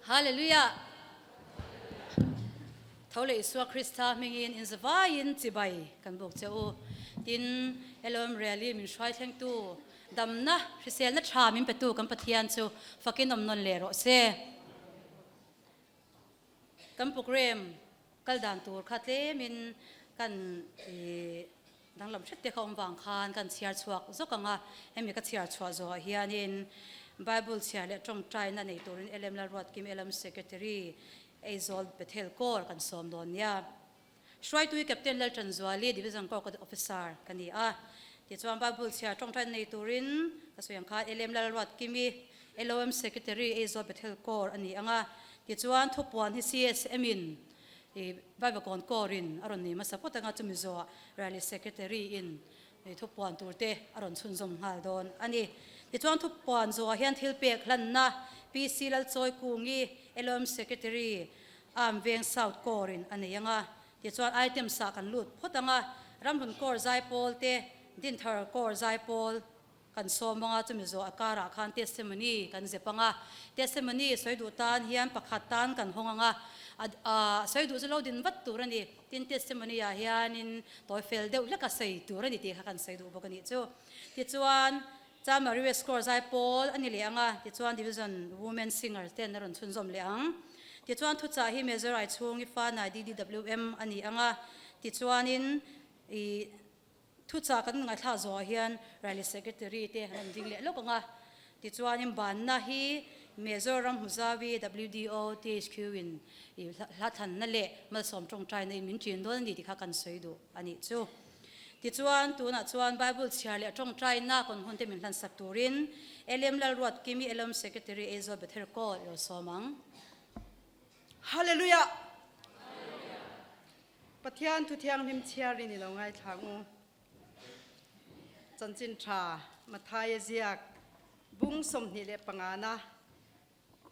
Hallelujah! Tho leh Isua Krista hmingin inzavaiin chibai kan buk che u. Tin, Elohim Rally min hruai thlengtu, damna, hriselna tha min petu kan Pathian chu fakin awm nawn leh rawh se. Kan program kal dan tur kha tlemin kan danglam hret te kha awm vang khan kan chhiar chhuak zawk ang a, hemi ka chhiar chhuah zawhah hianin Bible chhiar leh tawngtaina nei turin LM Lalruatkim LM Secretary Aizawl Bethel Corps kan sawm dawn nia. Hruaitui Captain Laltanzuali Division Corps Officer ka ni a, tichuan Bible chhiar tawngtaina nei turin ka sawi ang khan LM Lalruatkimi LOM Secretary Aizawl Bethel Corps a ni ang a, tichuan thupuan hi CSM in I Bible kawn kawrin a rawn nei hmasa phawt anga chumi zawhah Rally Secretary in thupuan tur te a rawn chhunzawm nghal dawn a ni. Tichuan thupuan zawhah hian thil pek hlanna PC Lalchawi Kungi, LOM Secretary, Arm Veng South Corps-in a nei anga, tichuan items ah kan lut phawt anga, Ramhlun Corps Zaipawl te, Dinthar Corps Zaipawl, Kan sawm anga chumi zawh a karah khan testimony kan zep anga, testimony sawi duh tan hian pakhat tan kan hawng anga, a sawi duh chu lo din vat tur a ni. Tin, testimony ah hianin tawi fel deuh hlek a sawi tur a ni tih kha kan sawi duh bawk a nih chu. Tichuan, Chamari West Corps Zaipawl a ni leh anga, tichuan Division Women Singers ten a rawn chhunzawm leh ang. Tichuan, thuchah hi Major Aichhungi Fanai DDWM a ni anga, tichuanin i Thuchah kan ngaithla zawhah hian Rally Secretary te an rawn ding leh lawk ang a, tichuanin banna hi Mizoram Hmuzawi WDO THQ in hla thlanna leh malsawm tawngtaina in min ṭin dawn a ni tih kha kan sawi duh a nih chu. Tichuan tunah chuan Bible chhiar leh tawngtaina kawn hun te min hlansak turin LM Lalruatkimi LM Secretary Aizawl Bethel Call i lo sawm ang. Hallelujah! Pathian thu thianghlim chhiarin i lo ngaithla ang u. Chanchin tha Mathaia ziak bung 25 na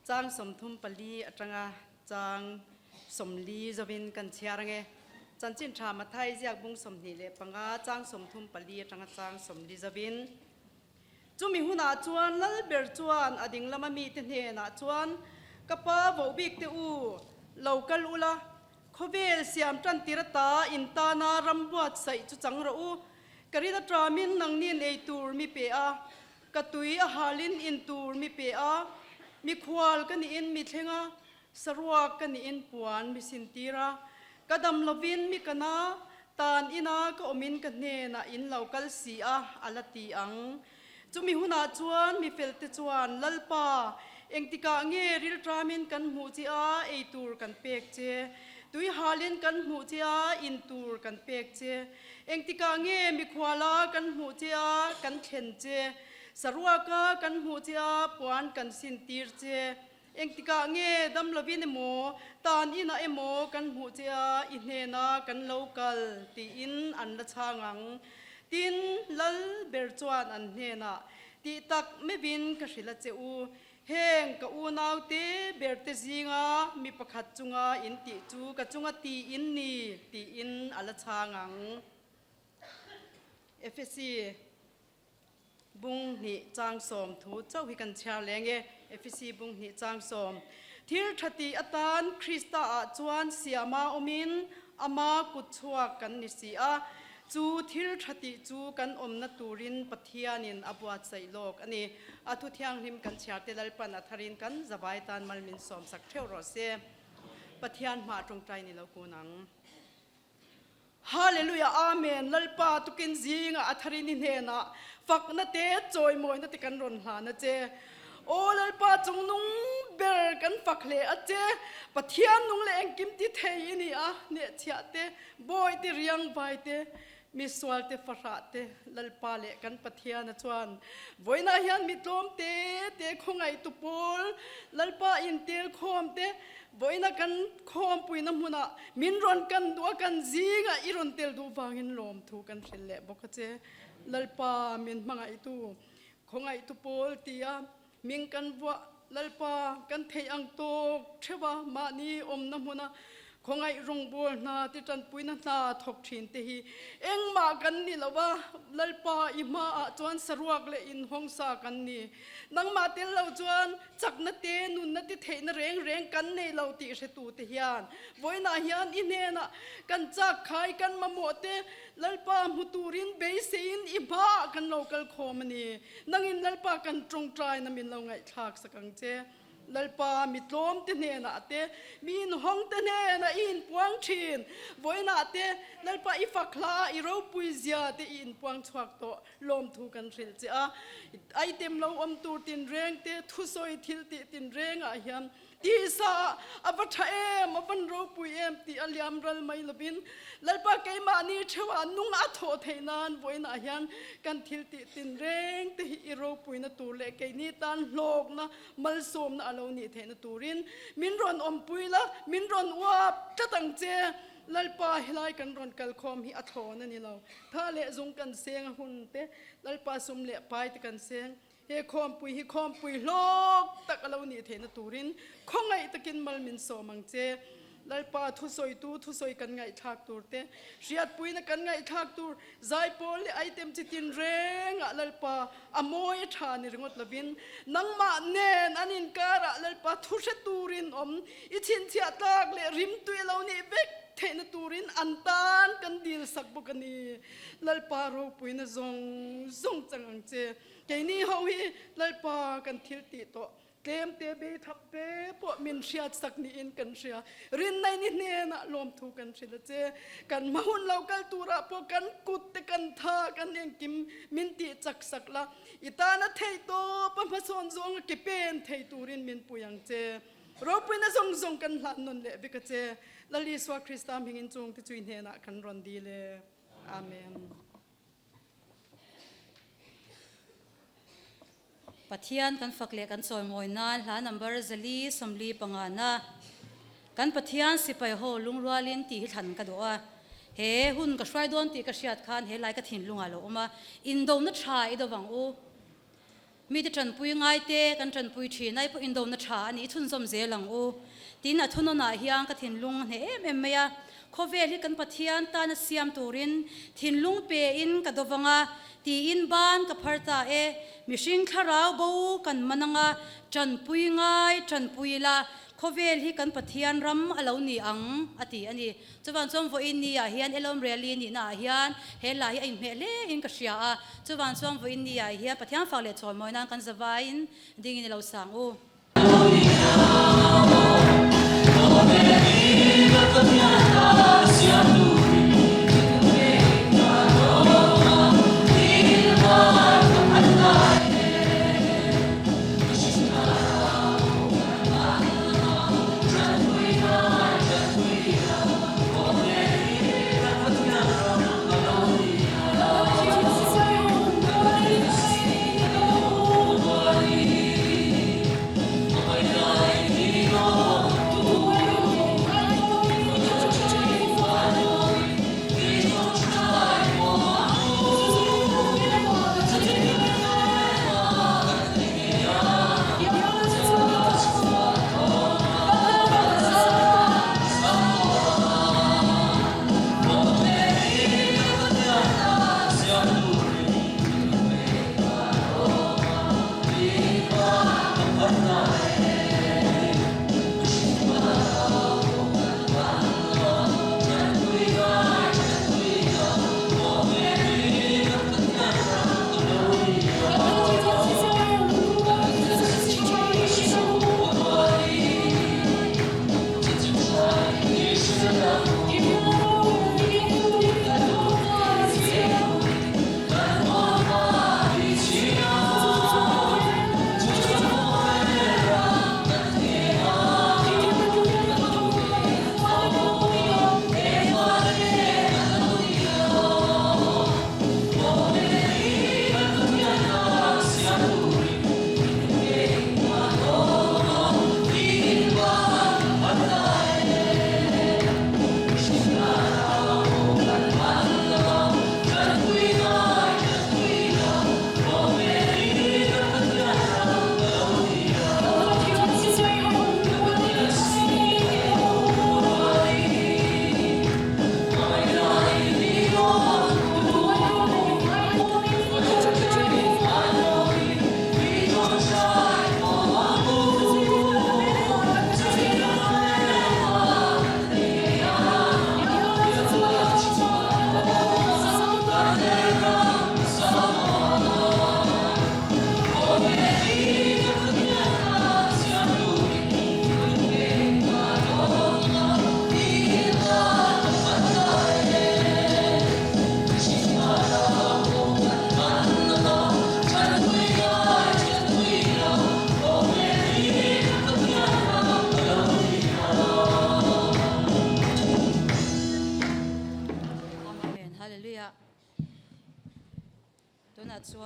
chang 34 atanga chang 40 zovin kan chhiar ange. Chanchin tha Mathaia ziak bung 25 chang 34 atanga chang 40 zovin. Chumi hunah chuan Lalber chuan a ding lama mite hnenah chuan, Ka pa vohbik te u, lo kal ula, Khawvel siam tan tir ata in tana ram buatsaih chu chang rawh u. Ka rin aṭamin nangnin ei tur mi pe a, ka tui a halin in tur mi pe a, mikhual ka niin mi thleng a, saruak ka niin puan mi sintir a, ka dam lovin mi kan a, tan ina ka awmin ka hnenah in lo kal si a, a la ti ang. Chumi hunah chuan mi felte chuan, Lalpa, engtikah nge rilṭamin kan hmuh che a, ei tur kan pek che? Tui halin kan hmuh che a, in tur kan pek che? Engtikah nge mikhuala kan hmuh che a, kan thlen che? Saruaka kan hmuh che a, puan kan sintir che? Engtikah nge dam lovin emaw, tan inah emaw kan hmuh che a, i hnena kan lo kal tiin an la chhang ang. Tin, lal ber chuan an hnenah, Tih tak meuhin ka hrilh a che u, heng ka unaute berte zinga mi pakhat chunga in tih chu ka chunga ti in ni, tiin a la chhang ang. Efesi. Bung hnih chang sawm thu chauh hi kan chhiar leng e. Efesi bung hnih chang sawm. Thil tha tih atan Krista ah chuan siama awmin ama kut chhuak kan ni si a, chu thil tha tih chu kan awmna turin Pathianin a buatsaih lawk a ni. A thu thianghlim kan chhiar te Lalpan a tharin kan zavai tan mal min sawm sak theuh rawh se. Pathian hmah tawngtai ni lo kun ang. Hallelujah Amen Lalpa tukin zingah a tharin i hnenah fakna te chawimawina te kan rawn hlan a che. Aw Lalpa chungnung ber kan fak hle a che. Pathian nung leh engkim ti thei i ni a, hnehchhiah te, bawi te, riang vai te, misual te, fahrah te, Lalpa leh kan Pathiana chuan vawiinah hian mi tlawm te te khawngaihtu pawl Lalpa intel khawm te Vawiina kan khawmpuina hmunah min rawn kan duh a, kan zingah i rawn tel duh vangin lawmthu kan hrilh leh bawk a che. Lalpa min hmangaihtu, khawngaihtu pawl tia ming kan vuah Lalpa kan theih ang tawk theuh a, mahni awmna hmuna. Khawngaih rawngbawl hna te tanpuina hna thawk thin te hi engmah kan ni lo a, Lalpa i hmaah chuan saruak leh inhawng sa kan ni. Nangmah tel lo chuan chakna te nunna te theihna reng reng kan nei lo tih hretu te hian vawiinah hian i hnenah kan chak khai kan mamawh te Lalpa hmu turin beiseiin i hmaah kan lo kal khawm a ni. Nangin Lalpa kan tawngtaina min lo ngaihthlak sak ang che. Lalpa mi tlawm te hnenah te, mi inhawng te hnenah i inpuang thin. Vawiinah te Lalpa i fak hla a, i ropui zia te i inpuang chhuak tawh lawmthu kan hrilh che a. Item lo awm tur tinreng te, thusawi thil tih tinrengah hian tisa ah a va tha em, a van ropui em tih a liam ral mai lovin Lalpa keimahni theuhah nung a thawh theih nan vawiinah hian kan thil tih tinreng te hi i ropuina tur leh keini tan hlawkna Malsawmna a lo nih theihna turin min rawn awmpui la, min rawn uap tlat ang che. Lalpa, helai kan rawn kalkhawm hi a thlawn a ni lo. Tha leh zung kan seng a hun te, Lalpa sum leh pai te kan seng. He khawmpui hi khawmpui hlawk tak a lo nih theihna turin khawngaih takin mal min sawm ang che. Lalpa thusawitu thusawi kan ngaihthlak tur te, hriatpuina kan ngaihthlak tur, zaipawl leh item chi tin rengah Lalpa a mawi a tha ni ringawt lovin nangmah nen an inkarah Lalpa thu hre turin awm i chhinchhiah tlak leh rimtui a lo nih vek theihna turin an tan kan dil sak bawk a ni. Lalpa ropuina zawng zawng chang ang che. Keini ho hi Lalpa kan thil tih tawh Tlemte bei thap te pawh min hriat sak niin kan hria. Rinnaini hnenah lawmthu kan hrilh a che. Kan hma hun lo kal turah pawh kan kut te kan tha kan engkim min tih chak sak la. I tana theih tawp a hmasawn zawnga ke pen thei turin min pui ang che. Ropuina zawng zawng kan hlan nawn leh vek a che. Lal Isua Krista hmingin chungte chui hnenah kan rawn dil e. Amen. Pathian kan fak leh kan chawimawi nan hla number 4 45 na kan Pathian sipai ho lungrualin tih hi thlan ka duh a. He hun ka hruai dawn tih ka hriat khan he lai ka thinlungah lo awm a, indona tha i do vang u. Mite tanpui ngaite kan tanpui thin ai pawh indona tha a nih chhunzawm zel ang u. Tin, a thunawnah hian ka thinlung a hneh em em mai a, khawvel hi kan Pathian tana siam turin thinlung pein ka do vang a, tiin ban ka phar ta e. Mihring thlarau bo kan man ang a, tanpui ngai tanpui ila, khawvel hi kan Pathian ram a lo ni ang, a ti a ni. Chuvan chuan vawiin ni ah hian Elom Rally nihna ah hian he hla hi a inhmeh hle in ka hria a, chuvan chuan vawiin ni ah hian Pathian fak leh chawimawi nan kan zavaiin dingin i lo sang u.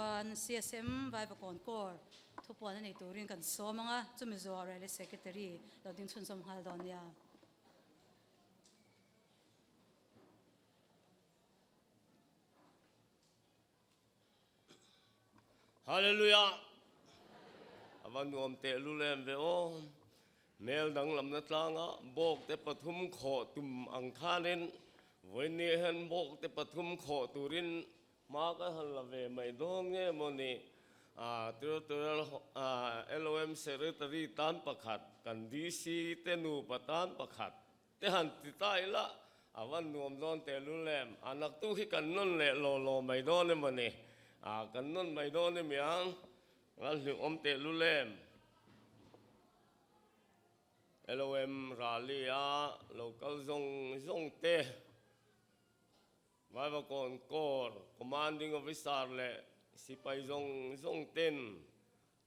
chuan CSM Vaivakawn Corps thupuan a nei turin kan sawm ang a, chumi zuah Rally Secretary lo ding chhunzawm nghal dawn nia. Hallelujah! A va nuam teh lul em ve aw. Hmel danglamna tlanga bawkte pathum khawh tum ang khanin vawiin hian bawkte pathum khawh turin hma ka han la ve mai dawn nge maw ni? Territorial LOM Secretary tan pakhat, kan DC te nupa tan pakhat Te han ti ta ila, a van nuam dawn teh lul em? A naktu khi kan nawn leh law law mai dawn em ani? A, kan nawn mai dawn em iang? A hlim awm teh lul em? LOM rally a lo kal zawng zawng te, Vaivakawn Corps Commanding Officer leh sipai zawng zawng ten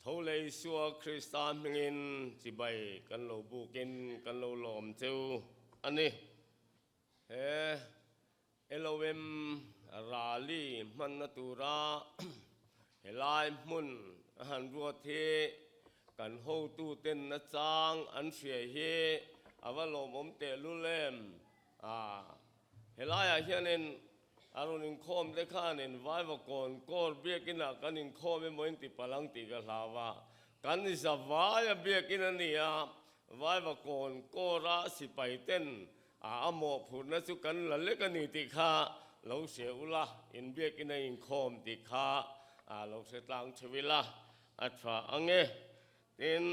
Tho leh Isua Krista hmingin chibai kan lo bukin kan lo lawm cheu a ni. He LOM rally hmanna tura helai hmun a han ruat hi kan hotuten nachang an hria hi a va lawmawm tehlul em? Helaiah hianin A rawn inkhawm te khanin Vaivakawn Corps biakinah kan inkhawm emaw in ti palh ang tih ka hlau a. Kan zavaia biakin a ni a, Vaivakawn Corps-a sipai ten a a mawhphurhna chu kan la lek a ni tih kha lo hre ula, in biakin a inkhawm tih kha lo hre tlang theuh ila a tha ang e. Tin.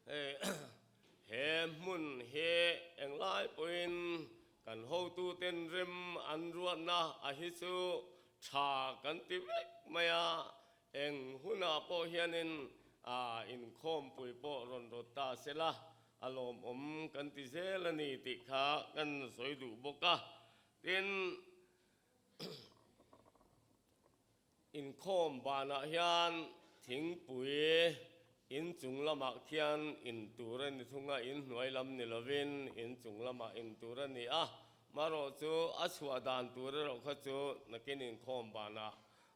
Hei he hmun hi englai pawhin kan hotuten rem an ruatna a hi chu tha kan ti vek mai a, eng hunah pawh hianin inkhawmpui pawh rawn rawt ta sela a lawmawm kan ti zel a ni tih kha kan sawi duh bawk a. Tin, Inkhawm banah hian thingpui in chung lamah khian in tur a ni thung a, in hnuai lam ni lovin in chung lamah in tur a ni a. Marawh chu a chhuah dan tur erawh kha chu nakin inkhawm banah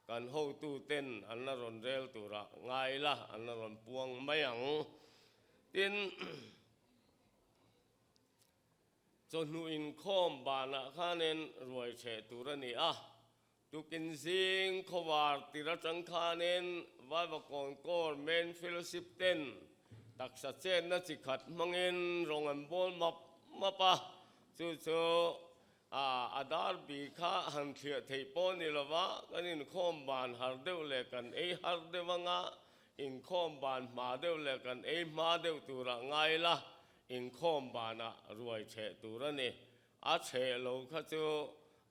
kan hotuten an la rawn rel turah ngai la, an la rawn puang mai ang. Tin, chawhnu inkhawm banah khanin ruai cheh tur a ni a. Tukin zing khawvar tir atang khanin Vaivakawn Corps Main Fellowship ten taksa chenna chi khat hmangin rawng an bawl map map a, chu chu a dar bi kha han thliah theih pawh ni lova kan inkhawm ban har deuh leh kan ei har deuh anga inkhawm ban hma deuh leh kan ei hma deuh turah ngai la inkhawm banah ruai cheh tur a ni. A chhe lo kha chu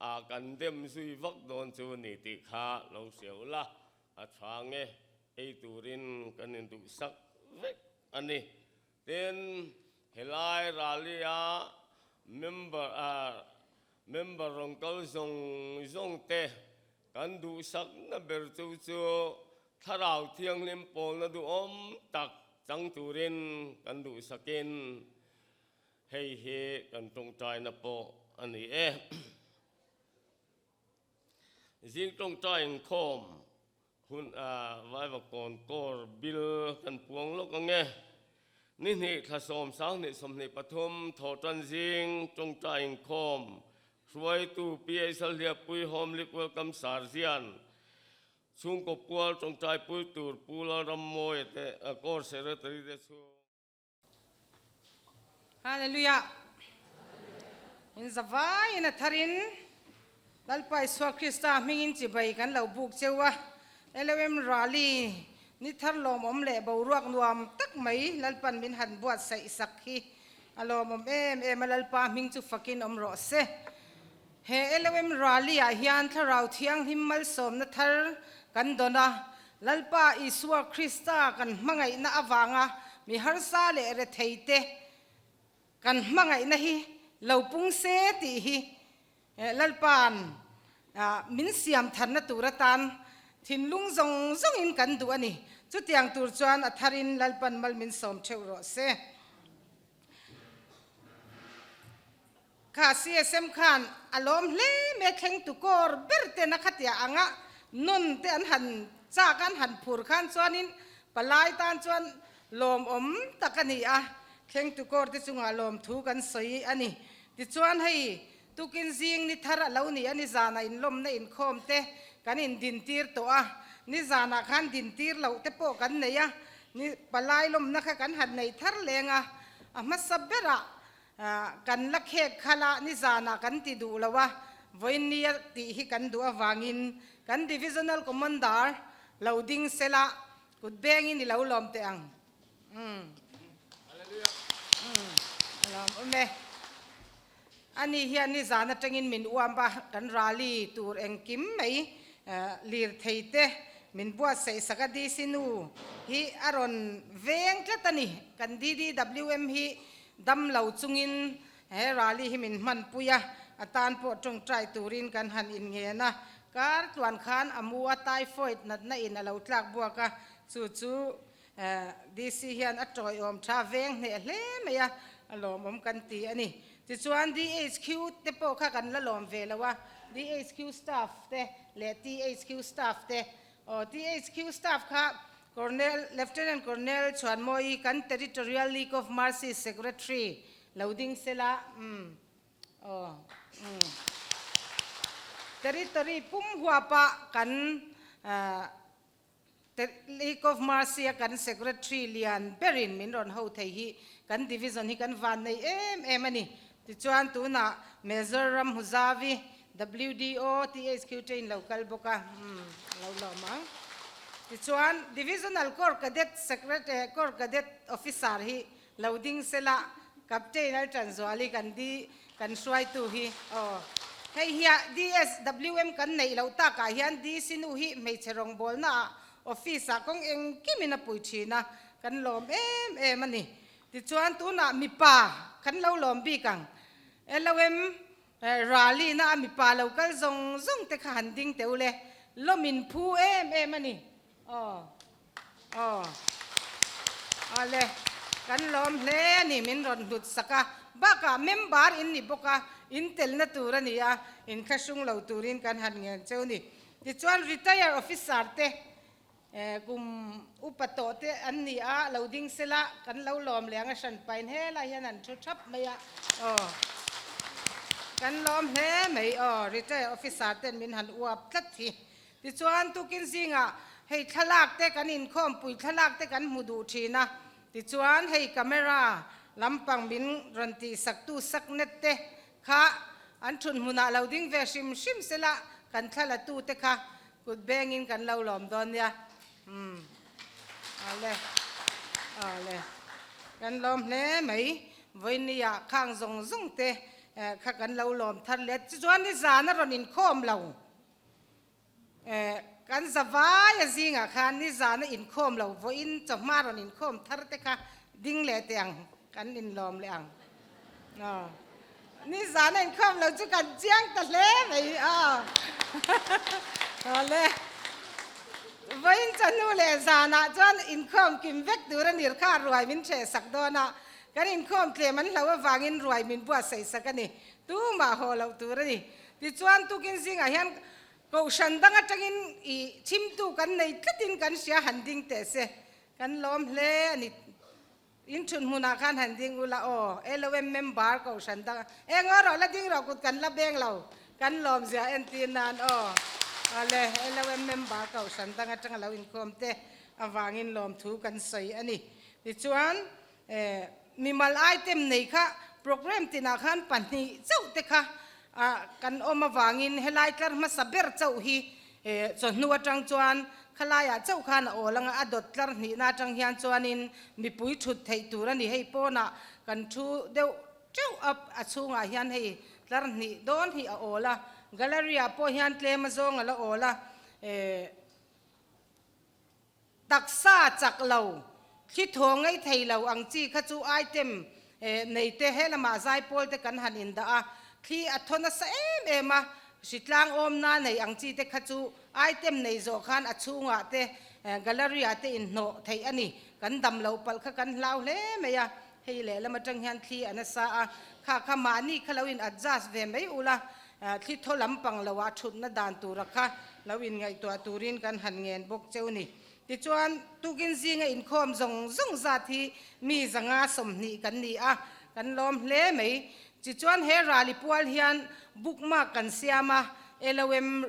a kan dem zui vak dawn chu ni tih kha lo hriau la, a tha nge ei turin kan induhsak vek a ni. Tin, helai rally a member a member rawn kal zawng zawng te kan duhsakna ber chu chu thlarau thianghlim pawlna duhawm tak chang turin kan duhsakin Hei hi kan tawngtaina pawh a ni e. Zing tawngtai inkhawm hun a Vaivakawn Corps Bill kan puang lawk ang e. Ni hnih thla 10 2023 thawhtan zing tawngtai inkhawm hruaitu PA Salhliapui Home League Welcome Sarzian chhungkaw pual tawngtaipui tur Pu Lalrammawia te Corps Secretary te chhung Hallelujah. In zavai in a tharin Lalpa Isua Krista hmingin chibai kan lo buk cheu a. LOM Rally ni thar lawmawm leh boruak nuam tak mai Lalpan min han buatsaih sak hi a lawmawm em em a, Lalpa hming chu fakin awm rawh se. He LOM Rally ah hian Thlarau Thianghlim malsawmna thar kan dawn a, Lalpa Isua Krista kan hmangaihna avanga mi harsa leh rethei te kan hmangaihna hi lo pung se tih hi Lalpa'n min siam tharna tur atan thinlung zawng zawngin kan duh a ni. Chutiang tur chuan a tharin Lalpa'n mal min sawm theuh rawh se. Kha CSM khan a lawm hle mai a thleng tu kawr ber ten a khatia anga nun te an han chak a an han phur khan chuanin palai tan chuan lawmawm tak a ni a, thleng tu kawr te chungah lawmthu kan sawi a ni. Tichuan hei tukin zing ni thar a lo ni a, nizanah inlawmna inkhawm te kan indintir tawh a, nizanah khan dintir loh te pawh kan nei a, ni palai lawmna kha kan han nei thar leng a, a hmasa berah Kan la khek khalh a, nizanah kan ti duh lo a, vawiinnia tih hi kan duh avangin kan Divisional Commander lo ding sela kut bengin i lo lawm teh ang. Umm. Umm. A lawm awm e. Ani hian nizan atangin min uam a, kan rally tur engkim mai lirthei te min buatsaih sak a, DC nu hi a rawn veng tlat a ni. Kan DDWM hi Dam lo chungin he rally hi min hmanpui a, a tan pawh tawngtai turin kan han inngen a. Kar tluan khan a mu a typhoid natna in a lo tlak buak a, chu chu DC hian a tawiawm tha veng hneh hle mai a, a lawmawm kan ti a ni. Tichuan DHQ te pawh kha kan la lawm ve lo a, DHQ staff te leh THQ staff te, aw THQ staff kha Colonel, Lieutenant Colonel Chhuanmawi kan Territorial League of Mercy Secretary lo ding sela, umm, aw, umm. Territory pum huapa kan League of Mercy a kan Secretary lian berin min rawn ho thei hi kan Division hi kan van nei em em a ni. Tichuan tunah Major Ramhuzavi, WDO, THQ train lo kal bawk a, umm, lo lawm ang. Tichuan Divisional Corps Cadet Secretary, Corps Cadet Officer hi lo ding sela, Captain Altanzuali kan di, kan hruaitu hi, aw. Hei hia DSWM kan neih loh takah hian DC nu hi hmeichhe rawngbawlnaah office-ah kawng engkimin a pui thin a, kan lawm em em a ni. Tichuan tunah mipa kan lo lawm bik ang. LOM rally na a mipa lo kal zawng zawng te kha han ding teh u le. Lawm in phu em em a ni. Aw. Aw. Awle. Kan lawm hle a ni min rawn hlut sak a. Bakah member in ni bawk a, in telna tur a ni a, in thlahrung lo turin kan han ngen cheu ni. Tichuan retire officer te Kum upa tawh te an ni a, lo ding sela kan lo lawm leh ang a hran pain helai hian an thu thap mai a, aw kan lawm hle mai aw retire officer ten min han uap tlat hi. Tichuan tukin zingah hei thlalak te kan inkhawmpui thlalak te kan hmu duh thin a, tichuan hei camera lampang min rawn tihsaktu saknet te kha an thut hmunah lo ding ve hrim hrim sela kan thlalatu te kha Kut bengin kan lo lawm dawn nia. Umm. Awle. Awle. Kan lawm hle mai. Vawinia khang zawng zawng te kha kan lo lawm thar leh. Chuan nizan a rawn inkhawm lo. Eh, kan zavai a zingah khan nizan a inkhawm lo. Vawiin chawhma rawn inkhawm thar te kha ding leh teh ang. Kan inlawm leh ang. Aw. Nizan a inkhawm lo chu kan chiang ta hle mai. Aw. Awle. Vawiin chawhnu leh zanah chuan inkhawm kim vek tur a nir kha ruai min hreh sak dawn a. Kan inkhawm tlem an hlo avangin ruai min buatsaih sak a ni. Tumah haw loh tur a ni. Tichuan tukin zingah hian Kohhran dang atangin i chhimtu kan nei tlatin kan hria han ding teh se. Kan lawm hle a ni. In thun hmunah khan han ding ula aw, LOM member kohhran dang eng aw rawh la ding rawh kut kan la beng lo, kan lawm zia entir nan aw. Awle, LOM member kohhran dang atanga lo inkhawm te avangin lawmthu kan sawi a ni. Tichuan, eh, mimal item nei kha program tinah khan pahnih chauh te kha kan awm avangin helai tlar hmasa ber chauh hi Chawhnu atang chuan khalaiah chauh khan a awl anga a dawt tlar hnihna atang hian chuanin mipui thut theih tur a ni. Hei pawnah kan thu deuh teuh a, a chhungah hian hei tlar hnih dawn hi a awl a, gallery ah pawh hian tlem azawng a la awl a. Taksa chak lo, thli thaw ngei thei lo ang chi kha chu item nei te he lamah zaipawl te kan han indah a, thli a thaw nasa em em a, hritlang awmna nei ang chi te kha chu item nei zawh khan a chhungah te gallery ah te inhnawh theih a ni. Kan dam loh palh kha kan hlau hle mai a. Hei lehlam atang hian thli a nasa a, kha kha mahni kha lo in adjust ve mai ula, thli thaw lampang lo ah thutna dan tura kha lo in ngaihtuah turin kan han ngen bawk cheu ni. Tichuan, tukin zinga inkhawm zawng zawng zat hi mi zanga 20 kan ni a, kan lawm hle mai. Tichuan, he rali pual hian bookmark kan siam a, LOM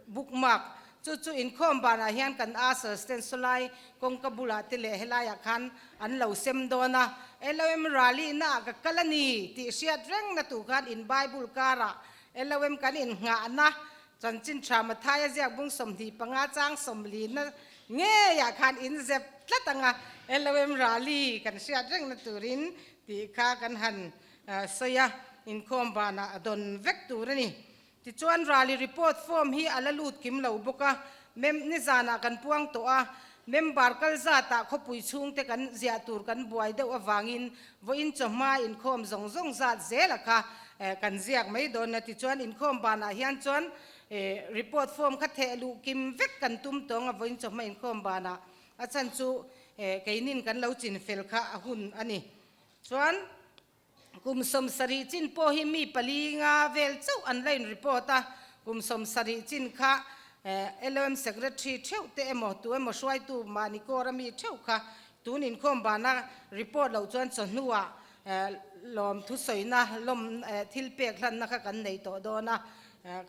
bookmark. Chu chu inkhawm banah hian kan ushers ten sawlai kawngka bulah te leh helaiah khan an lo sem dawn a, LOM rali naah ka kal a ni tih hriat reng na tur khan in Bible karah LOM kan innghahna Chanchin tha Mathaia ziak bung 25 chang 40 na ngeiah khan in zep tlat ang a, LOM rally kan hriat reng na turin tih kha kan han sawi a, inkhawm banah a dawn vek tur a ni. Tichuan rally report form hi a la lut kim lo bawk a, mem nizanah kan puang tawh a, member kal zatah khawpui chhungte kan ziah tur kan buai deuh avangin vawiin chawhma inkhawm zawng zawng zat zela kha kan ziak mai dawn a. Tichuan inkhawm banah hian chuan report form kha theh luh kim vek kan tum tawng a, vawiin chawhma inkhawm banah a chhan chu keinin kan lo chin fel kha a hun a ni. Chuan Kum 70 chin pawh hi mi pali nga vel chauh an la in report a, kum 70 chin kha LOM Secretary theuh te emaw tu emaw hruaitu mahni kawr a mi theuh kha tun inkhawm bana report loh chuan chawhnuah lawm thusawina lawm thil pek hlanna kha kan nei tawh dawn a,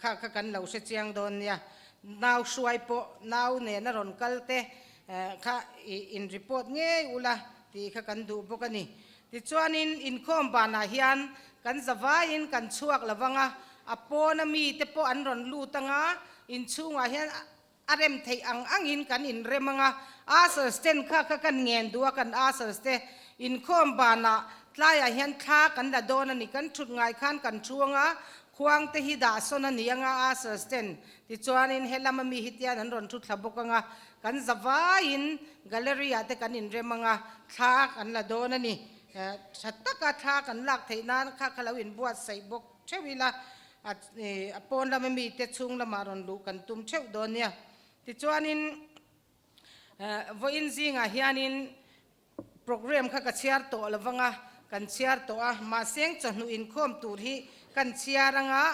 kha kha kan lo hre chiang dawn nia. Nau hruai pawh nau nena rawn kal te kha in report ngei ula tih kha kan duh bawk a ni. Tichuanin inkhawm banah hian kan zavaiin kan chhuak lo vang a, a pawna mite pawh an rawn lut ang a, inchhungah hian a rem theih ang angin kan inrem ang a, ushers ten kha kha kan ngen duh a, kan ushers te inkhawm banah tlaiah hian thla kan la dawn a ni, kan thut ngai khan kan thu ang a, khuang te hi dah sawn a ni ang a ushers ten, tichuanin helama mi hi tian an rawn thu thla bawk ang a, Kan zavaiin gallery ah te kan inrem ang a, thla kan la dawn a ni. Tha taka thla kan lak theih nan kha kha lo inbuatsaih bawk theuh ila, a pawn lama mite chhung lamah rawn luh kan tum theuh dawn nia. Tichuanin vawiin zingah hianin Programme kha ka chhiar tawh lo vang a, kan chhiar tawh a, mahseng chawhnu inkhawm tur hi kan chhiar ang a,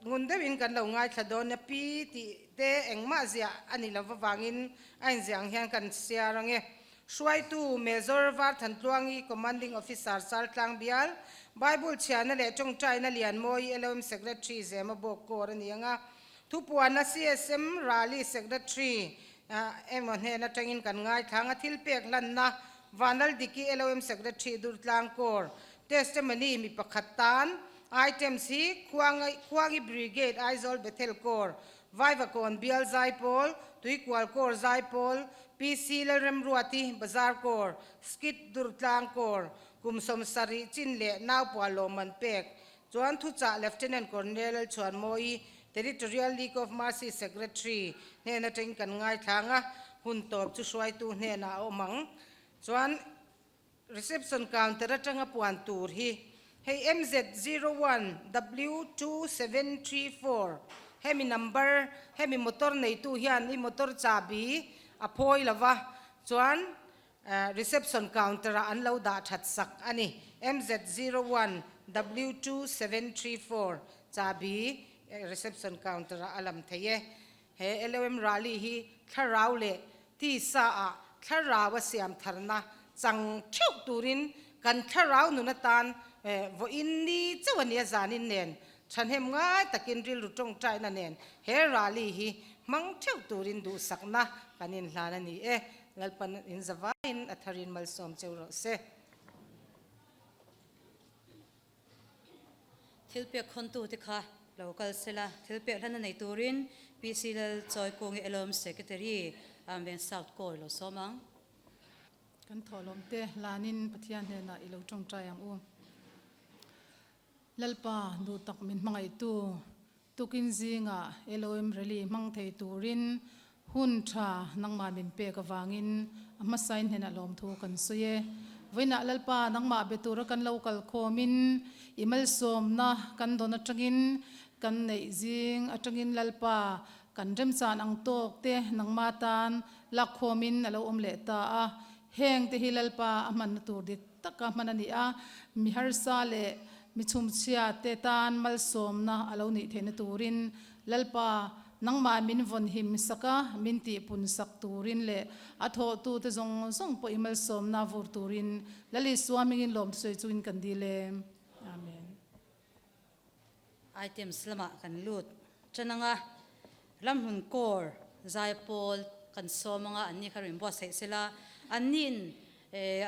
ngun deuhin kan lo ngaithla dawn a, pi tih te engmah ziah a ni lo avangin a inziah ang hian kan chhiar ang e. Hruaitu Major Varthantluangi Commanding Officer Chaltlang Bial, Bible chhiarna leh tawngtaina Lianmawi LOM Secretary Zema Bawk Kawr a ni ang a, Thupuana CSM Rally Secretary emaw hnen atangin kan ngaithlang a, thil pek hlanna Vanlaldiki LOM Secretary Durtlang Corps Testimony mi pakhat tan items hi Khuangi Brigade Aizawl Bethel Corps Vaivakawn Bial Zaipawl Tuikual Corps Zaipawl PC Lalremruati Bazar Corps Skit Durtlang Corps kum 70 chin leh Naupua lawmman pek Chuan thuchah Lieutenant Colonel Chhuanmawi, Territorial League of Mercy Secretary hnen atangin kan ngaithlang a, hun tawp chu hruaitu hnenah a awm ang. Chuan reception counter atanga puan tur hi hei MZ 01 W2734 hemi number hemi motor neitu hian i motor chahbi a phawi lova chuan Reception counter ah an lo dah that sak a ni. MZ 01 W2734 chahbi reception counter ah a lam thei e. He LOM rally hi thlarau leh tisa ah thlarau a siam tharna chang theuh turin kan thlarau nun atan vawiin ni chauh a nia zanin nen thahnem ngai takin rilru tawngtaina nen he rally hi hmang theuh turin duhsakna kan inhlan a ni e. Lalpan in zavaiin a tharin malsawm cheu rawh se. Thil pek khawntute kha lo kal sela, thil pek hlan a nei turin PC Lal Chawikungi Elawm Secretary Amveng South Kawi lo sawm ang. Kan thawhlawmte hlanin Pathian hnenah i lo tawngtai ang u. Lalpa duh tak min hmangaihtu tukin zingah LOM Rally hmang thei turin hun tha nangmah min pek avangin a hmasain hnenah lawmthu kan sawi e. Vawiinah Lalpa nangmah be tura kan lo kal khawmin i malsawmna kan dawn atangin kan neih zing atangin Lalpa kan remchan ang tawk te nangmah tan lakkhawmin a lo awm leh ta a. Heng te hi Lalpa a hmanna tur dik taka hman a ni a, mi harsa leh mi chhumchhia te tan malsawmna a lo nih theihna turin Lalpa nangmah min vawn him sak a, min tihpun sak turin leh a thawhtute zawng zawng pawh i malsawmna vur turin Lal Isua hmingin lawmthusawi chungin kan dil e. Amen. Items lamah kan lut tan anga ramhmun core zaipawl kan sawm anga anni kha rawn buatsaih sela anniin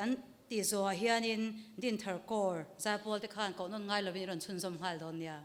an tih zawhah hianin Dinthar core zaipawl te khan koh nawn ngai lovin i rawn chhunzawm nghal dawn nia.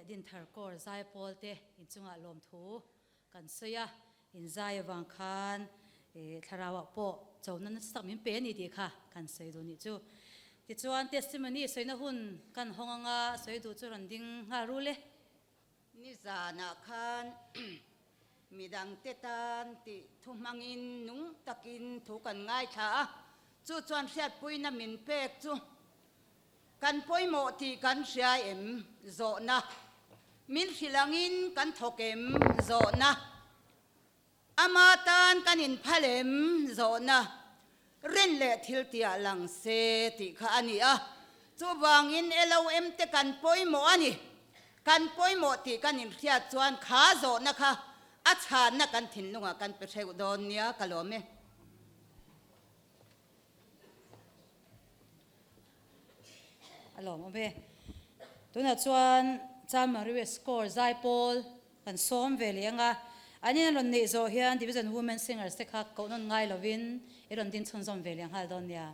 Dinthar Corps Zaipawl te inchungah lawmthu kan sawi a, in zai avang khan thlarauah pawh chona nasa tak min pe a ni tih kha kan sawi duh nih chu. Tichuan testimony sawina hun kan hawng anga sawi duh chu rawn ding nghal rul e. Nizanah khan midangte tan tih thu hmangin nung takin thu kan ngaithla a, chu chuan hriatpuina min pek chu Kan pawimawh tih kan hria em? Zawhna. Min hrilh angin kan thawk em? Zawhna. Ama tan kan inphal em? Zawhna. Rin leh thil tihah lang se tih kha a ni a. Chuvangin LOM te kan pawimawh a ni. Kan pawimawh tih kan inhriat chuan kha zawhna kha a chhanna kan thinlungah kan pe hreuh dawn nia ka lawm e. A lawm awm e. Tunah chuan Chalmari West Corps Zaipawl kan sawm ve leh ang a. An in rawn neih zawh hian Division Women Singers te kha koh nawn ngai lovin i rawn din chhunzawm ve leh nghal dawn nia.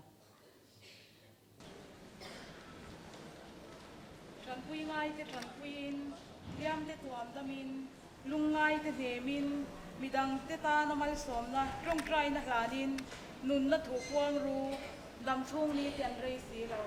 Tanpui ngaite tanpuiin, hliamte tuam damin, lungngaite hnemin, midangte tana malsawmna tawngtaina hlanin nunna thuh puang ru, damchhung ni te an rei si lo.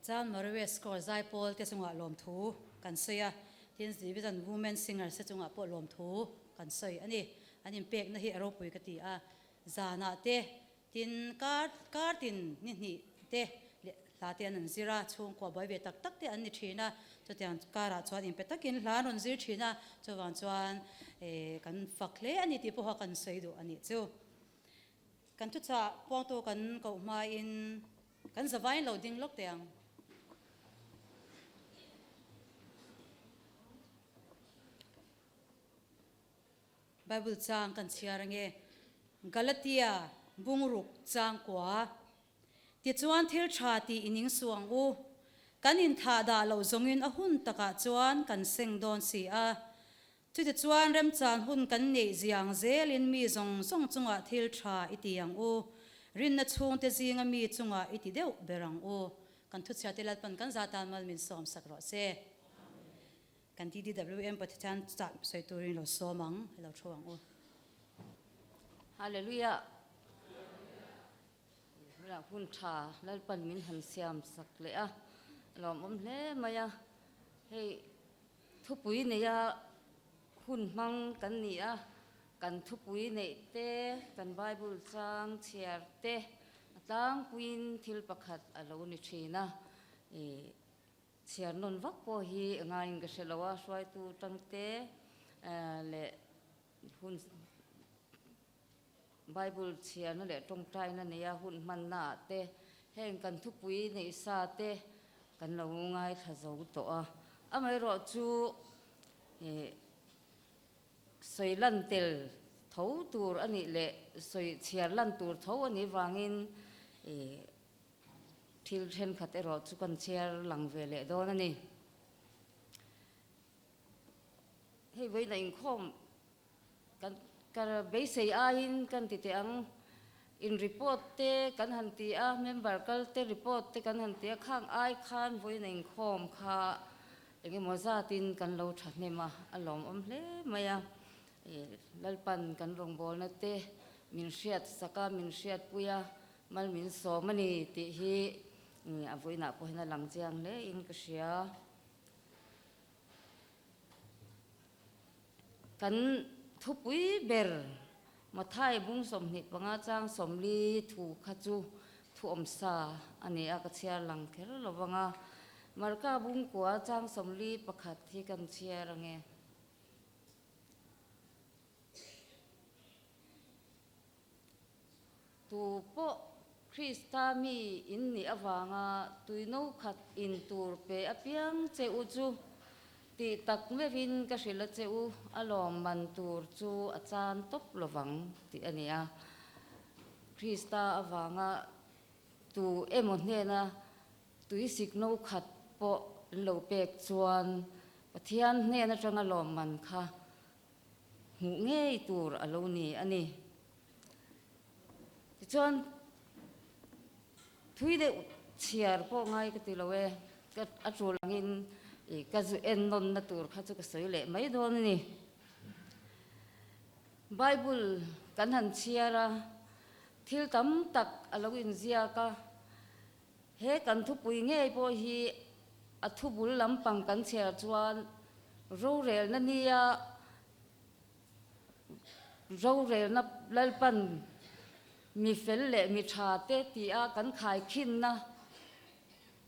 Chuan Murray Score zaipawl te chungah lawmthu kan sawi a, tin Division Women Singers te chungah pawh lawmthu kan sawi a ni. An inpekna hi a ropui ka ti a, zanah te tin kar kar tin ni hnih te leh hla te an an zir a, chhungkua buai ve tak tak te an ni thin a, chutiang karah chuan inpe takin hla an rawn zir thin a, chuvang chuan kan fak hle a ni tih pawha kan sawi duh a nih chu. Kan thuchah puangtu kan koh hmain kan zavain lo ding lawk teh ang. Bible chang kan chhiar ange. Galatia bungruk chang kua. Tichuan thil tha tih i ning suh ang u. Kan inthah dah loh zawngin a hun takah chuan kan seng dawn si a. Chutichuan remchan hun kan neih ziang zelin mi zawng zawng chungah thil tha i ti ang u. Rinna chhungte zinga mi chungah i ti deuh ber ang u. Kan thuchhiate Lalpan kan za tan mal min sawmsak rawh se. Kan DDWM Pathian chah sawi turin lo sawm ang, i lo thu ang u. Hallelujah. Hun tha Lalpan min han siam sak leh a, lawmawm hle mai a. Hei thupui neia hun hmang kan ni a, kan thupui neih te, kan Bible chang chhiar te a tlangpuiin thil pakhat a lo ni thin a. Chhiar nawn vak pawh hi ngaiin ka hre lo a, hruaitu tangte leh hun Bible chhiarna leh tawngtaina neia hun hmanna ah te heng kan thupui neih sa te kan lo ngaithla zo tawh a. Amaherawhchu sawi lan tel tho tur a nih leh sawi chhiar lan tur tho a nih vangin Thil thenkhat erawh chu kan chhiar lang ve leh dawn a ni. Hei vawiin a inkhawm kan ka beisei aiin kan ti teh ang. In report te kan han ti a, member kal te report te kan han ti a, khang ai khan vawiin a inkhawm kha eng emaw zatin kan lo thahnem a, a lawmawm hle mai a. Lalpan kan rawngbawlna te min hriat sak a, min hriatpui a, Mal min sawm a ni tih hi a vawiinah pawh hian a lang chiang hle in ka hria. Kan thupui ber Mathai bung 25 chang 40 thu kha chu thu awmsa a ni a, ka chhiar lang kher lo vang a. Marka bung kua chang 41 hi kan chhiar ange. Tu pawh Krista mi in nih avanga tuino khat in tur pe apiang che u chu tih tak meuhin ka hrilh a che u, a lawm man tur chu a chan tawp lovang tih a ni a. Krista avanga tu emaw hnena tui sikno khat pawh an lo pek chuan Pathian hnen atanga lawm man kha hmuh ngei tur a lo ni a ni. Tichuan, thui deuh chhiar pawh ngai ka ti lo e, ka a tul angin ih ka zu en nawnna tur kha chu ka sawi leh mai dawn a ni. Bible kan han chhiar a, thil tam tak a lo inziak a, he kan thupui ngei pawh hi a thubul lampang kan chhiar chuan rorelna nia Rorelna Lalpan mi fel leh mi tha te tia kan khaikhinna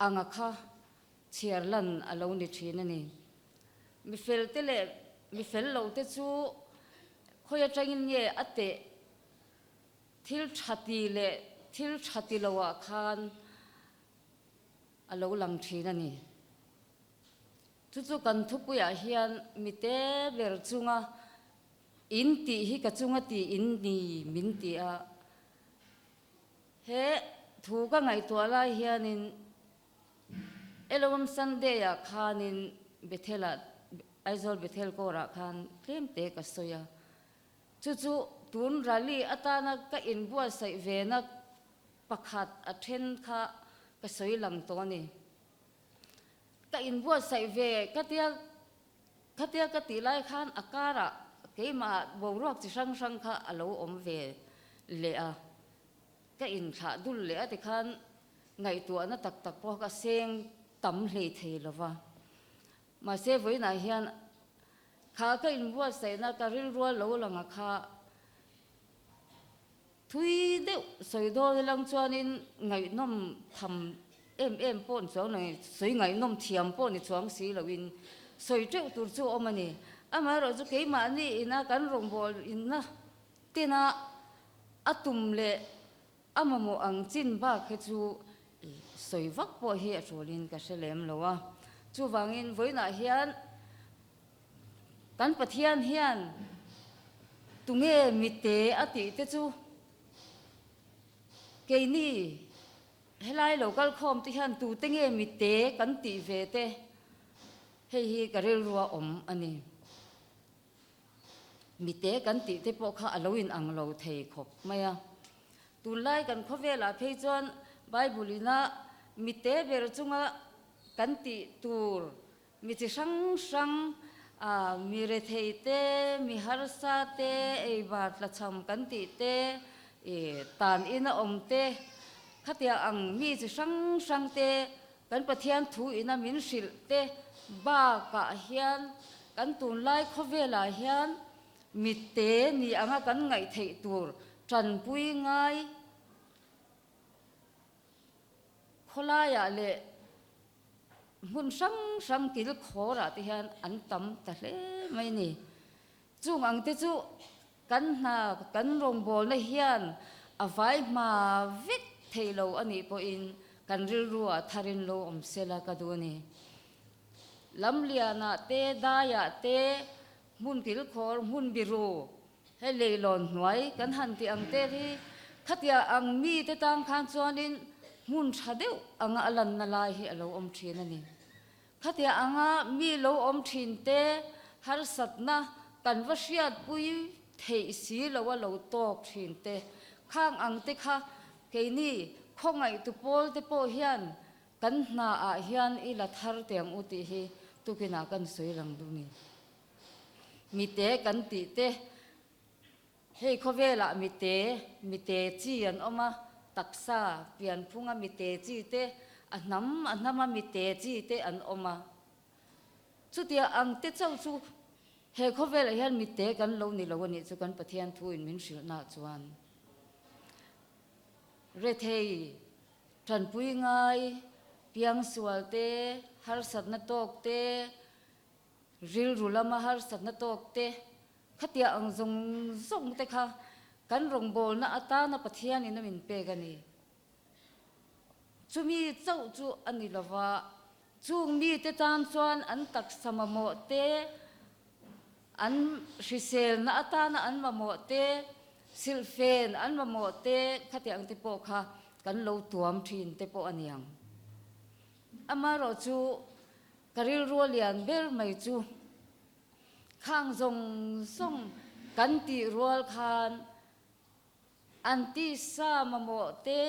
anga kha chhiar lan a lo ni thin a ni. Mi fel te leh mi fel lo te chu khawi atangin nge a teh thil tha ti leh thil tha ti lo ah khan a lo lang thin a ni. Chu chu kan thupuiah hian mite ber chunga in tih hi ka chunga tih in ni min ti a. He thu ka ngaihtuah lai hianin Elohim Sunday-ah khanin Bethel-ah, Aizawl Bethel Corps-ah khan tlem te ka sawi a. Chu chu tun rally atana ka inbuatsaih vena pakhat a then kha ka sawi lang tawh a ni. Ka inbuatsaih ve ka tia khatia ka tih lai khan a karah keimah boruak chi hrang hrang kha a lo awm ve leh a, ka inthlah dul leh a tikhan Ngaihtuahna tak tak pawh ka seng tam hlei thei lo va. Mahse vawiinah hian kha ka inbuatsaihna ka rilrual lo langa kha thui deuh sawi dawn ilang chuanin ngaihnawm tham em em pawh ni chuang lo, sawi ngaihnawm thiam pawh ni chuang si loin sawi teuh tur chu a awm a ni. Amaherawhchu keimahni ina kan rawngbâwl inna tina a tum leh A mamawh ang chin bak hi chu sawi vak pawh hi a ṭulin ka hre lem lo a. Chuvangin vawiinah hian kan Pathian hian tunge mite a tih te chu keini helai lo kal khawm te hian tute nge mite kan tih ve te hei hi ka rilrua awm a ni. Mite kan tih te pawh kha a lo in ang lo thei khawp mai a. Tunlai kan khawvelah phei chuan Bible ina mite ber chunga kan tih tur mi chi hrang hrang ah mi rethei te, mi harsa te, eibar tlachham kan tih te, ih tan ina awm te, khatia ang mi chi hrang hrang te Kan Pathian thu ina min hrilh te bakah hian kan tunlai khawvelah hian mitte ni anga kan ngaih theih tur tanpui ngai khawlaiah leh hmun hrang hrang kil khawrah te hian an tam ta hle mai ni. Chung ang te chu kan hna kan rawngbawlna hian a vai hma vek thei lo a nih pawhin kan rilru ah tharin lo awm sela ka duh a ni. Lamlianah te, daiah te, hmun kilkhawr, hmun biru, hei leilawn hnuai kan han tih ang te hi khatia ang mite tang khan chuanin hmun tha deuh anga a lanna lai hi a lo awm thin a ni. Khatia anga mi lo awm thin te harsatna kan va hriatpui theih si lo a lo tawk thin te khang ang te kha keini khawngaihtu pawl te pawh hian kan hna ah hian i la thar teh ang u tih hi tukinah kan sawi lang duh ni. Mite kan tih te Hei khawvelah mite, mite chi an awm a, taksa pianphunga mite chi te, a hnam a hnama mite chi te an awm a. Chutia ang te chauh chu he khawvelah hian mite kan lo ni lo a nih chu kan Pathian thuin min hrilhnaah chuan rethei, tanpui ngai, piangsual te, harsatna tawk te, Rilru lama harsatna tawk te, khatia ang zawng zawng te kha kan rawngbawlna atana Pathianin a min pek a ni. Chumi chauh chu a ni lova, chung mite tan chuan an taksa mamawh te, an hriselna atana an mamawh te, silhfen an mamawh te khatia ang te pawh kha kan lo tuam thin te pawh a ni ang. Amaherawhchu Ka rilru a lian ber mai chu khang zawng zawng kan tih rual khan an tisa mamawh te,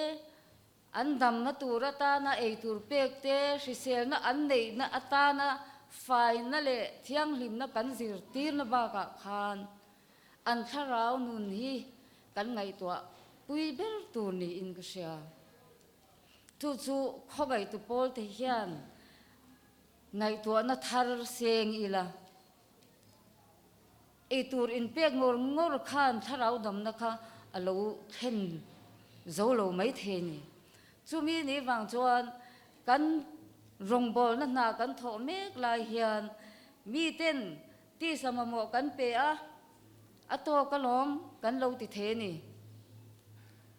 an damna tur atana ei tur pek te, hriselna an neihna atana faina leh thianghlimna kan zirtirna bakah khan an thlarau nun hi kan ngaihtuah pui ber tur niin ka hria. Chu chu khawngaihtu pawlte hian ngaihtuahna thar seng ila, eitur inpek ngawr ngawr khan thlarau damna kha a lo thlen zo lo mai thei ni. Chumi ni vang chuan kan rawngbawlna hna kan thawh mek lai hian miten tisa mamawh kan pe a, A tawk alawm kan lo ti thei a ni.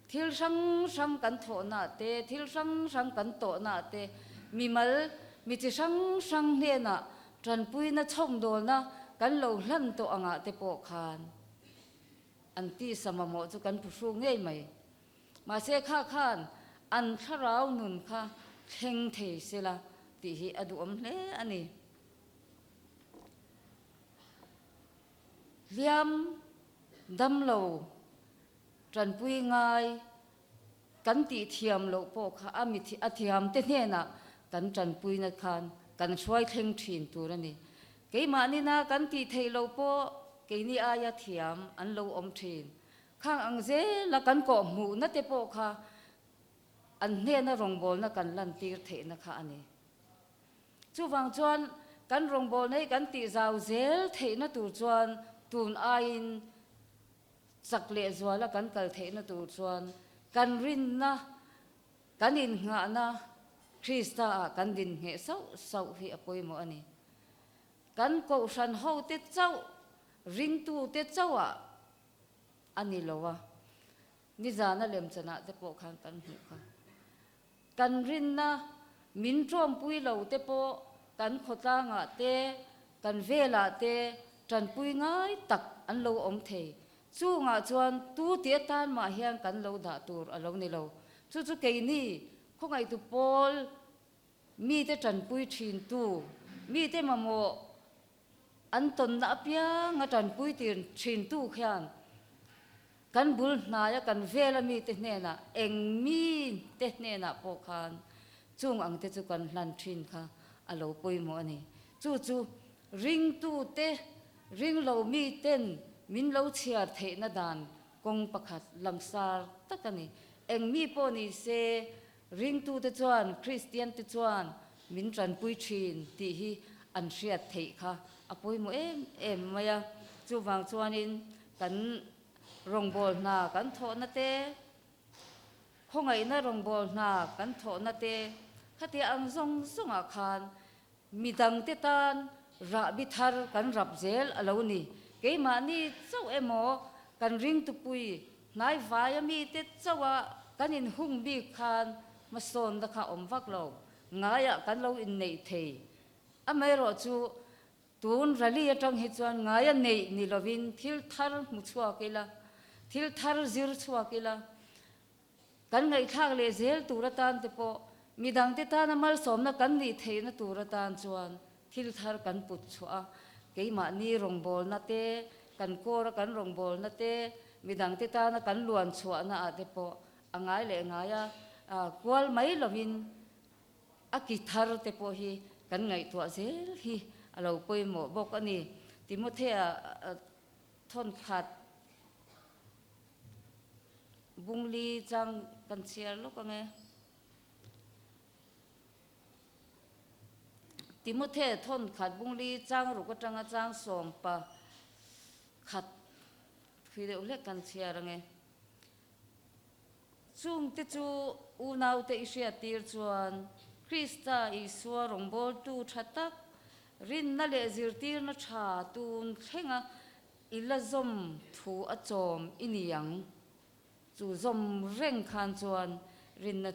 Thil hrang hrang kan thawhnaah te, thil hrang hrang kan tawhnaah te, mimal mi chi hrang hrang hnenah tanpuina chhawmdawlna kan lo hlan tawh angah te pawh khan an tisa mamawh chu kan phuhru ngei mai. Mahse kha khan an thlarau nun kha thleng thei sela tih hi a duhawm hle a ni. Hliam damlo tanpui ngai kan tih thiam loh pawh kha a mi a thiam te hnenah kan tanpuina khan kan hruai thleng thin tur a ni. Keimahni-na kan tih theih loh pawh keini aia thiam an lo awm thin. Khang ang zela kan kawhhmuhna te pawh kha. An hnena rawngbawlna kan lantir theihna kha a ni. Chuvang chuan kan rawngbawlna hi kan tihzau zel theihna tur chuan tun aiin chak lehzuala kan kal theihna tur chuan kan rinna, kan innghahna Krista-ah kan din ngheh sauh sauh hi a pawimawh a ni. Kan kohhran hote chauh, ringtute chauhah a ni lo a, nizana lemchanah te pawh khan kan hmuh kha. Kan rinna min ṭawmpui lo te pawh kan khawtlangah te, kan velah te ṭanpui ngai tak an lo awm thei. Chungah chuan tu ti atan mah hian kan lo dah tur a lo ni lo. Chu chu keini khawngaihtu pawl mite ṭanpui ṭhintu, mite mamawh an tawnna apianga ṭanpui tir ṭhintu khian kan bul hnaia kan vela mite hnenah eng mite hnenah pawh khan chung ang te chu kan hlan ṭhin kha a lo pawimawh a ni. Chu chu ringtute, ringlo miten min lo chhiar theihna dan kawng pakhat langsar tak a ni. Eng mi pawh ni se Ringtute chuan Kristiante chuan min tanpui thin tih hi an hriat theih kha a pawimawh em em mai a. Chuvang chuanin kan rawngbâwl hna kan thawhna te, khawngaihna rawngbâwl hna kan thawhna te khatia ang zawng zawngah khan Midangte tan rahbi thar kan rap zel a lo ni. Keimahni chauh emaw kan ringtupui hnaivai a mite chauha kan inhung bik khan hmasawnna kha awm vak lo. Ngaiah kan lo inneih thei. Amaherawh chu tun rally atang hi chuan ngaia neih ni lovin thil thar hmu chhuak ila, thil thar zir chhuak ila, Kan ngaihthlak leh zel tur atan te pawh midangte tana malsawmna kan nih theihna tur atan chuan thil thar kan put chhuah a, keimahni rawngbawlna te, kan kawra kan rawngbawlna te, midangte tana kan luan chhuahna ah te pawh a ngai leh ngai a, kual mai lovin a ki thar te pawh hi kan ngaihtuah zel hi a lo pawimawh bawk a ni. Timothea thawnkhat. Bungli chang kan chhiar lawk ang e. Timothe thawn khat Bungli chang ruk atanga chang sawmpa khat thui deuh hlek kan chhiar ang e. Chungte chu unaute i hriattir chuan Krista Isua rawngbawltu tha tak, rinna leh zirtirna tha tun thlenga I la zawm thu a chawm i ni ang. Chu zawm reng khan chuan rinna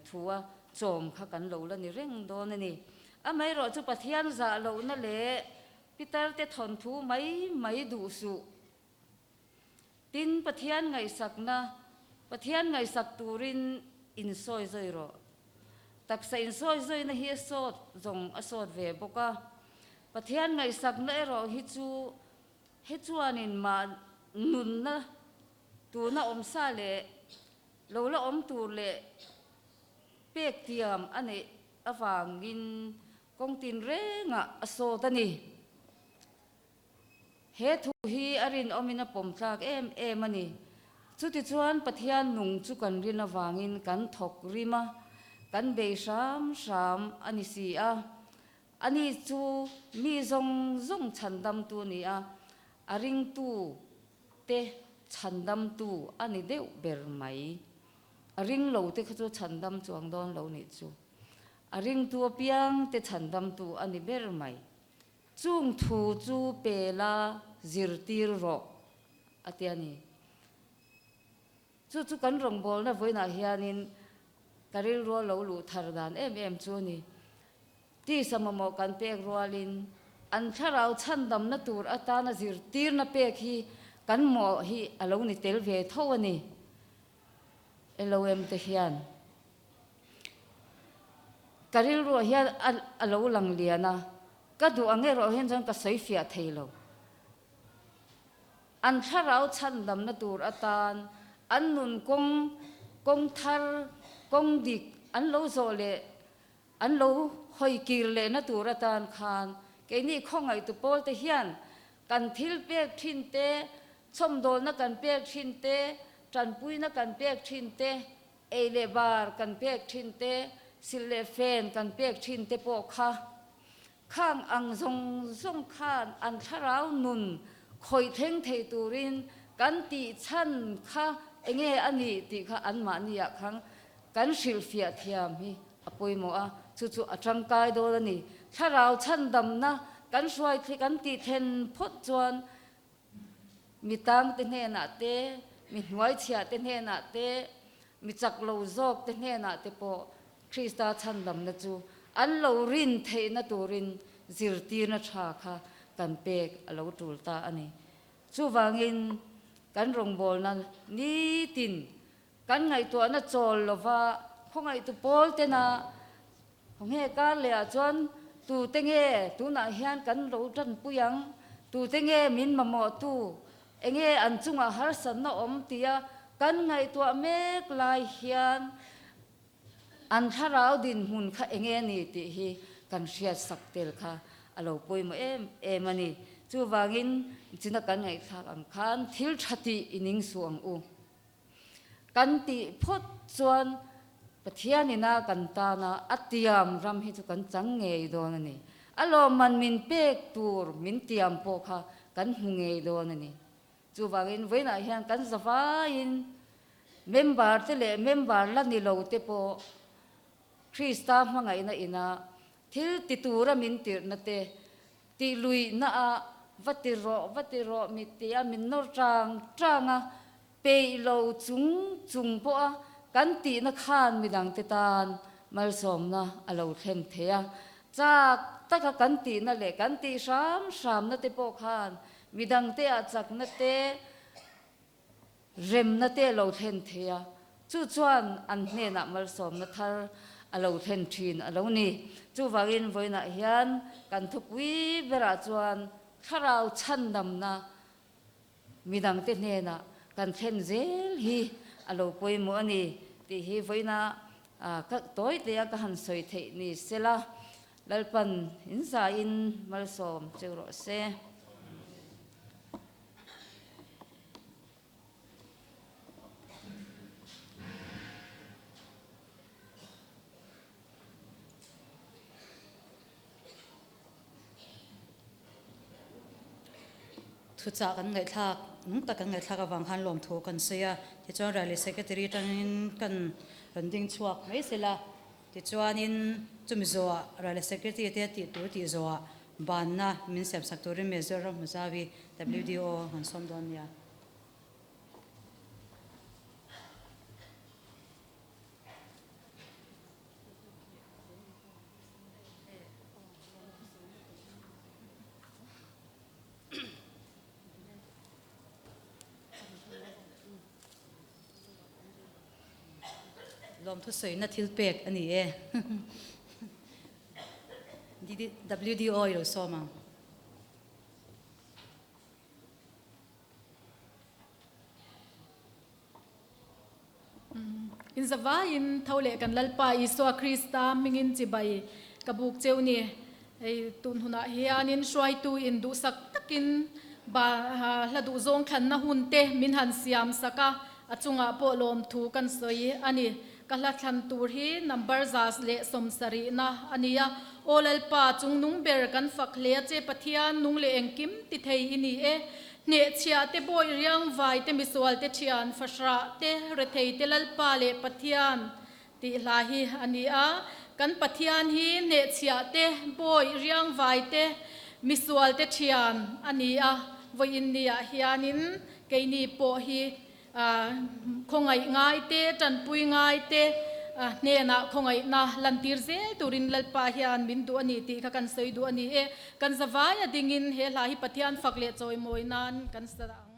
thu a chawm kha kan lo la ni reng dawn a ni. Amaherawh chu Pathian zah lohna leh Pitarte thawnthu mai mai duh suh. Tin, Pathian ngaihsakna, Pathian ngaihsak turin insawi zawi rawh. Taksa insawi zawina hi a sawt zawng a sawt ve bawk a. Pathian ngaihsakna erawh hi chu he chuanin mah nunna tuna awm sa leh lo la awm tur leh pek tiam a neih avangin kawng tinrengah a sawt a ni. He thu hi a rinawmin a pawm tlak em em a ni. Chutichuan Pathian nung chu kan rin avangin kan thawk rim a, kan bei hram hram a ni si a. Ani chu mi zawng zawng chhandamtu a ni a, a ringtu te chhandamtu a ni deuh ber mai. A ring lo te kha chu chhandam chuang dawn lo nih chu. A ringtu apiang te chhandamtu a ni ber mai. Chung thu chu pe la zirtir rawh a ti a ni. Chu chu kan rawngbawlna vawiinah hianin ka rilru a lo luh thar dan em em chu a ni. Tisa mamawh kan pek rualin an thlarau chhandamna tur atana zirtirna pek hi kan mawh hi a lo ni tel ve tho a ni. LOM te hian ka rilruah hian a lo lang lian a, ka duh ang erawh hian chuan ka sawi fiah thei lo. An thlarau chhandamna tur atan an nun kawng, kawng thar, kawng dik an lo zawh leh an lo hawi kir lehna tur atan khan keini khawngaihtu pawl te hian kan thil pek thin te, chhawmdawlna kan pek thin te, tanpuina kan pek thin te. Ei leh bar kan pek thin te, silh leh fen kan pek thin te pawh kha khang ang zawng zawng khan an thlarau nun khawih thleng thei turin kan tih chhan kha enge a nih tih kha anmahni ah khan kan hrilhfiah thiam hi a pawimawh a, chu chu a tangkai dawn a ni. Thlarau chhandamna kan hruai kan tih thlen phawt chuan Mi tangte hnenah te, mi hnuaichhiahte hnenah te, mi chak lo zawkte hnenah te pawh Krista chhandamna chu an lo rin theihna turin zirtirna tha kha kan pek a lo tul ta a ni. Chuvangin kan rawngbawlna nitin Kan ngaihtuahna chawl lova khawngaihtu pawl tena khawnge kar leh ah chuan tute nge tunah hian kan lo tanpui ang, tute nge min mamawh tu, enge an chungah harsatna awm tia kan ngaihtuah mek lai hian an thlarau dinhmun kha enge ni tih hi kan hriat sak tel kha a lo pawimawh em em a ni. Chuvangin china kan ngaihthlak ang khan thil tha tih i ning suh ang u. Kan tih phawt chuan Pathian ina kan tana a tiam ram hi chu kan chang ngei dawn a ni. A lawmman min pek tur min tiam pawh kha kan hmu ngei dawn a ni. Chuvangin vawiinah hian kan zavaiin member te leh member la ni lo te pawh Krista hmangaihna ina thil ti tura min tirhna te Tih luihna ah va ti rawh, va ti rawh mi tia min nawr tang tang a, peih lo chung chung pawh a kan tihna khan midangte tan malsawmna a lo thlen thei a. Chak taka kan tihna leh kan tih hram hramna te pawh khan midangte ah chakna te, Remna te a lo thlen thei a, chu chuan an hnenah malsawmna thar a lo thlen thin a lo ni. Chuvangin vawiinah hian kan thupui berah chuan thlarau chhandamna midangte hnenah kan thlen zel hi a lo pawimawh a ni tih hi vawiina ka tawi tea ka han sawi theih ni sela, Lalpan inzaiin malsawm cheu rawh se. Thuchah kan ngaihthlak, nung tak kan ngaihthlak avang khan lawmthu kan sawi a, tichuan Rally Secretary atangin kan rawn ding chhuak mai sela. Tichuanin chumi zawhah Rally Secretary te tih tur tih zawhah banna min siamsak turin Mizoram Hmuzavi WDO han sawm dawn nia. Lawmthu sawina thil pek a ni e. WDO i lo sawm ang. In zavaiin tho leh kan Lalpa Isua Krista hmingin chibai ka buk cheu ni. Hei tun hunah hianin hruaitu in duhsak takin ba hla duhzawng thlanna hun te min han siam sak a, a chungah pawh lawmthu kan sawi a ni. Ka hla thlan tur hi number 170na a ni a, Aw Lalpa chung nung ber kan fak hle a che Pathian nung leh engkim ti thei i ni e. Hnehchhiah te bawi riang vai te misual te thian fahrah te rethei te Lalpa leh Pathian Tih hla hi a ni a, kan Pathian hi hnehchhiah te, bawi riangvai te, misual te thian a ni a, vawiin niah hianin keini pawh hi khawngaih ngai te, tanpui ngai te hnenah khawngaihna lantir zel turin Lalpa hian min duh a ni tih kha kan sawi duh a ni e. Kan zavai a dingin he hla hi Pathian fak leh chawimawi nan kan sa ang.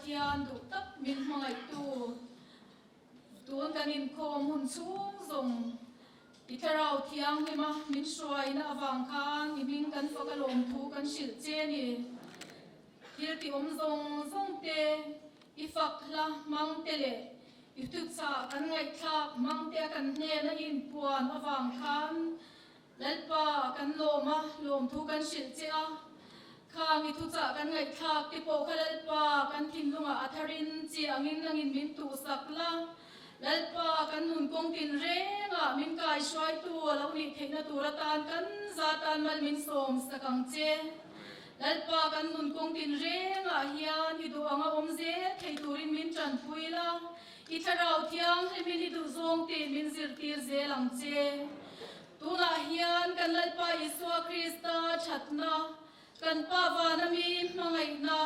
Pathian duh tak min hmangaihtu tun kan inkhawm hun chhung zawng i thlarau thianghlima min hruaina avang khan i hming kan fak a lawmthu kan hrilh che a ni. Thil ti awm zawng zawng te, i fak hla hmang te leh i tuchah kan ngaihthlak hmang te a kan hnena i inpuan avang khan Lalpa, kan lawm a, lawmthu kan hrilh che a. Khang i thuchah kan ngaihthlak te pawh kha Lalpa, kan thinlungah a tharin che angin nangin min tuhsak la. Lalpa, kan nun kawng tin rengah min kaihruaitu a lo nih theihna tur atan kan za tan mal min sawm sak ang che. Lalpa, kan nun kawng tin rengah hian i duh anga awm zel thei turin min tanpui la. I thlarau thianghlimin i duhzawng tih min zirtir zel ang che. Tunah hian kan Lalpa Isua Krista thatna, kan Pa vana mi hmangaihna,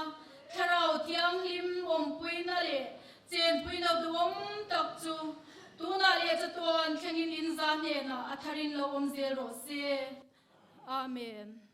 thlarau thianghlim awmpuina leh chenpuina duhawm tak chu tunah leh chatuan thlengin in za hnenah a tharin lo awm zel rawh se. Amen.